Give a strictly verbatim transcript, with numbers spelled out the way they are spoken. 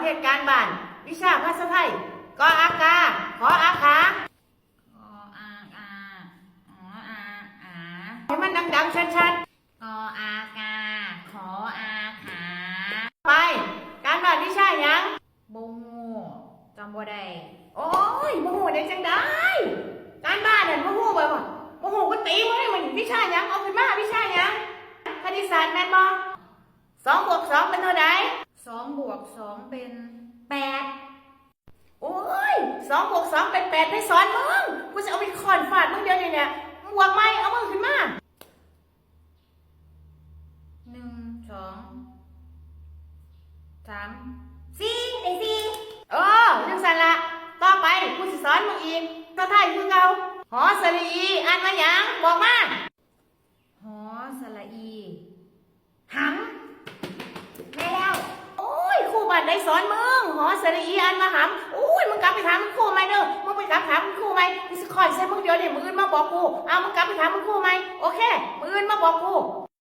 เฮ็ดการบ้าน วิชาภาษาไทย กออากา ขออาขา กออากา ขออาอา ให้มันดังๆ ชัดๆ กออากา ขออาขา ไป การบ้านวิชาหยัง บ่ฮู้ จำบ่ได้ โอ้ย บ่ฮู้ได้จังใด การบ้านนั่นบ่ฮู้บ่ บ่ฮู้ก็ตีมึงให้มันวิชาหยัง เอาขึ้นมา วิชาหยัง คณิตศาสตร์แม่นบ่ สองบวกสองเป็นเท่าใด สองบวกสองเป็นแปด โอ้ย สองบวกสองเป็นแปด ไผสอนมึง กูสิเอาไม้ค้อนฟาดมึงเดี๋ยวนี้เนี่ย มึงบวกใหม่ เอามือขึ้นมา หนึ่ง สอง สาม สี่ ได้สี่ เออ จังซั่นละ ต่อไป กูสิสอนมึงอีก ภาษาไทยคือเก่า หอสระอี อ่านว่าหยัง บอกมา หอสระอี หำ แม่นแล้ว โอ้ย ครูบ้านใดสอนมึง หอสระอี อ่านว่าหำ โอ้ย มึงกลับไปถามคุณครูใหม่เด้อ มึงไปกลับถามคุณครูใหม่ กูสิค้อนใส่มึงเดี๋ยวนี้ มื้ออื่นมาบอกกู เอา มึงกลับไปถามคุณครูใหม่ โอเค มื้ออื่นมาบอกกู